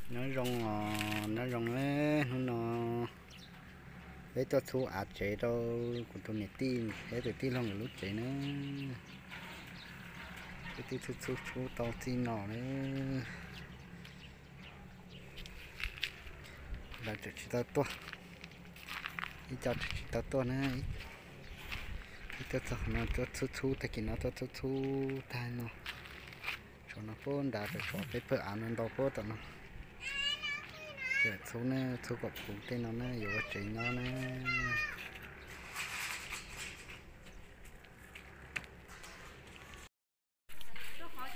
Nyob zoo os, nyob zoo na, hnub no peb tuaj txhub av tsev rau kuv tus niam tij thiab tus tij laug nkawd lub tsev na. Peb twb txhub txhub txhub tau txij no na. Lawv tseem tsis tau tuaj, ib co tseem tsis tau tuaj na. Peb tuaj txog no tuaj txhub txhub, tag kis no tuaj txhub txhub tag no. Tshuav no puag nrad, tshuav peb pawg av no ntau puag tom no. Tseem txhub ne, txhub kom puv tej no ne, yuav ua tsev nyob ne.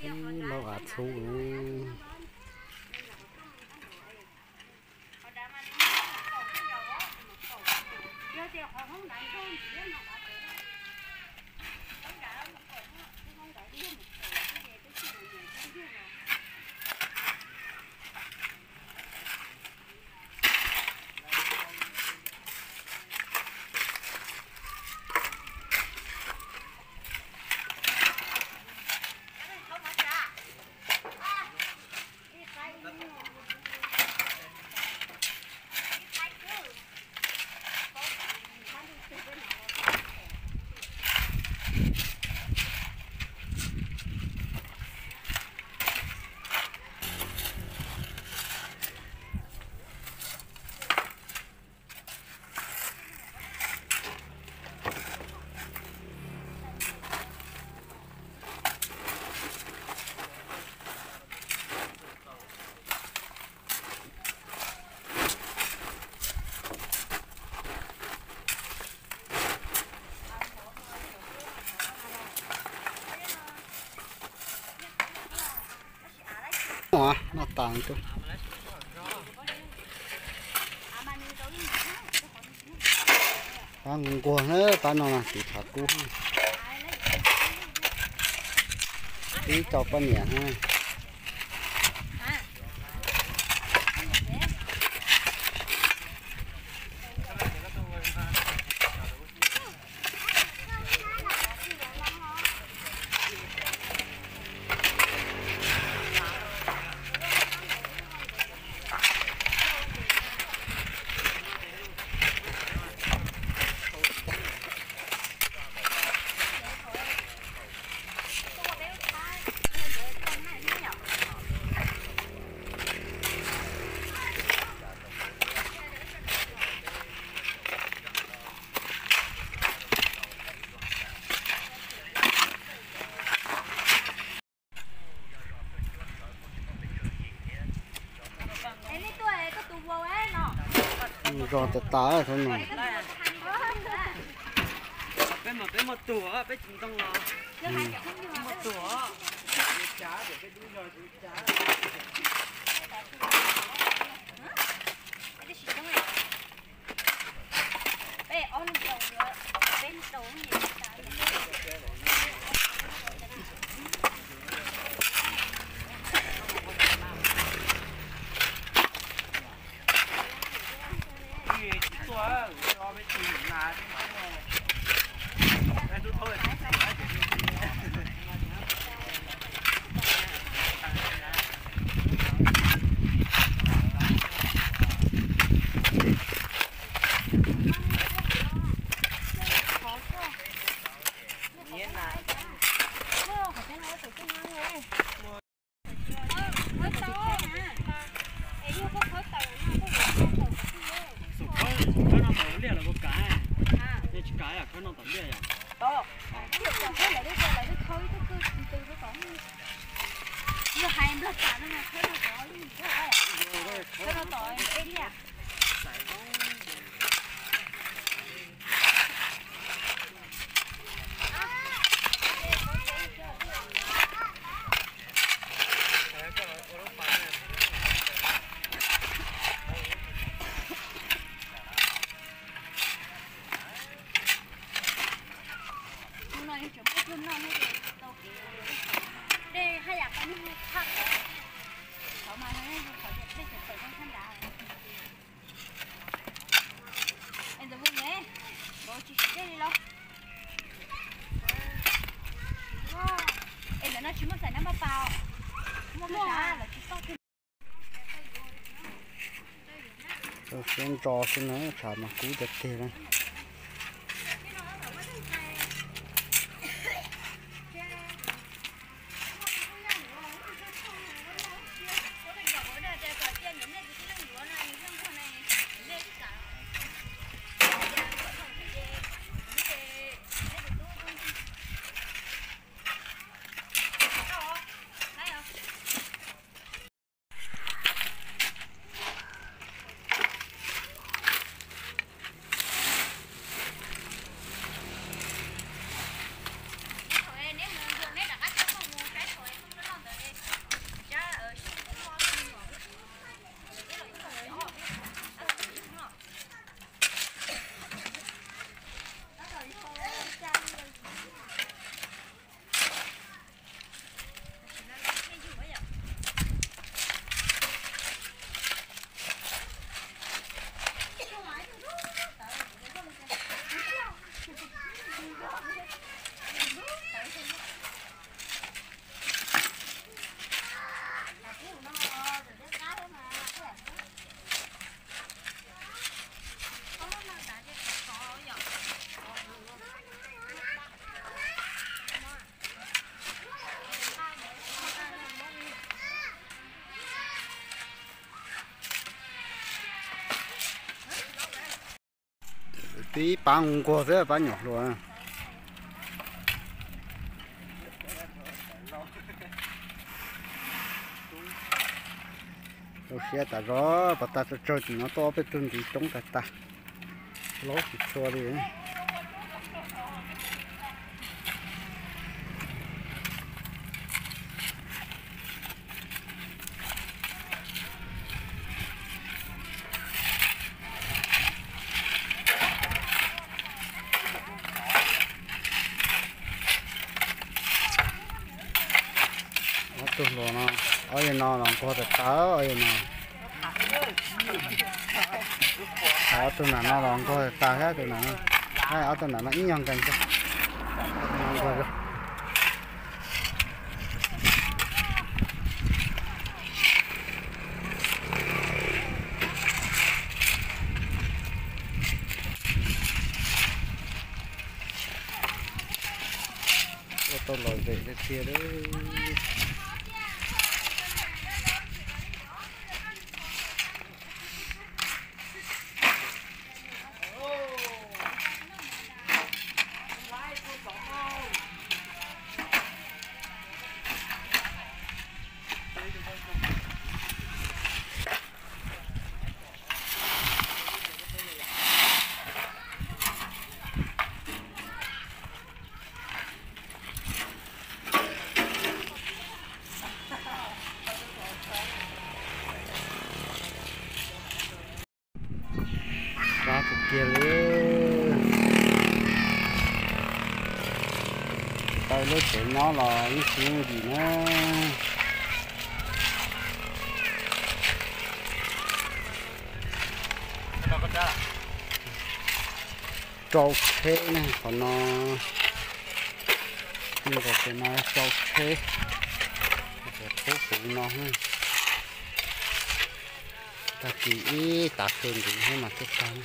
Ib laug av txhub. Noj tas. Pab nquag na, pab no mas tiv tshav kub. Ib co poj niam na. Zog tas tas no. Peb mas peb muaj tug, peb tsis ntoo los. Muaj tug. Khawb no tom liaj los kuv kav, nej tsis kav yom, khawb no tom liaj yom. Rau siab ntso xwb na, tshav mas kub tiag tiag na. Tib pab nquag xwb pab nyuam hluas. Rau siab tas zog, pas tag tsawg tsawg tim no tuaj ob peb tug ntxiv coob tag tag, laub tsis tshua li. Ob tug hluas no, ob yawg no los nquag tas tas, ob yawg no. Ob tug nram no los nquag tas tas thiab, tus nram no. Ob tug nram no ib nyuag nkees xwb. Ua tau lom zem tiag tiag. Qab tiag tiag li. Tsis tau lub tsev nyob los ib xwb yim na. Rau tsheb ne, qhov no, nkaus pem no rau tsheb, pub kuv no. Tag kis ib tav su ntiv thiab mas twb tag.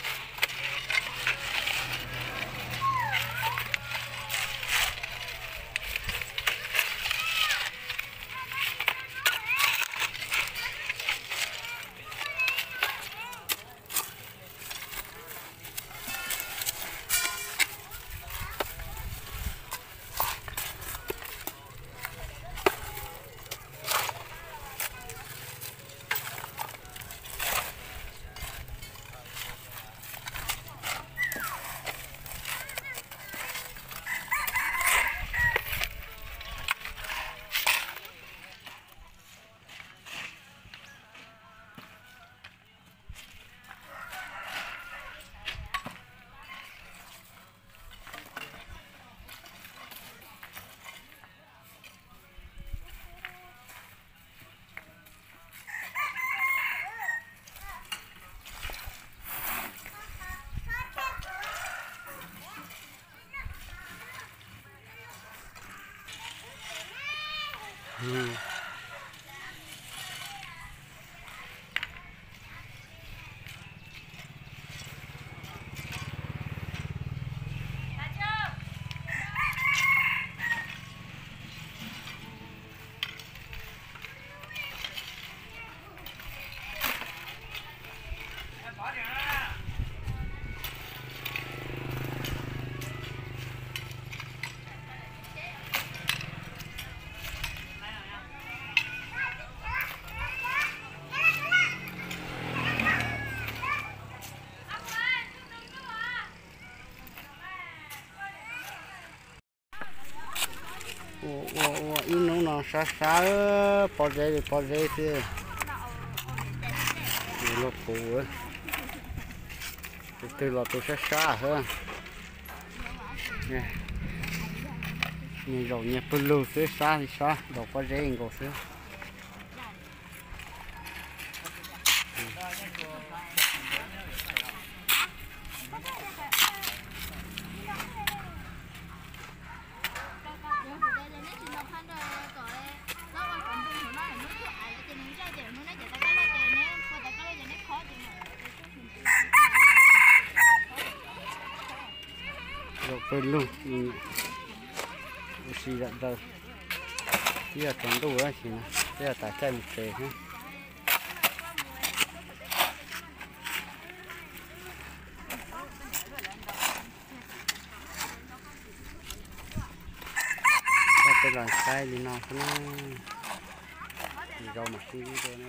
Ua ua ua ib hnub no sab sab, pob zeb li pob zeb xwb. Luag puv, tus twg los tus sab sab xwb. Nyias zaum nyias pawg lug xwb, sab li sab, ntaus pob zeb nkaus xwb. Zaum pawg lug, ua si zom zaws, twb yog tsaus ntuj tab sis no twb yog tas caij mus tsev thiab. Koj peb los saib li no xwb na, zaum mam sib ntsib dua na.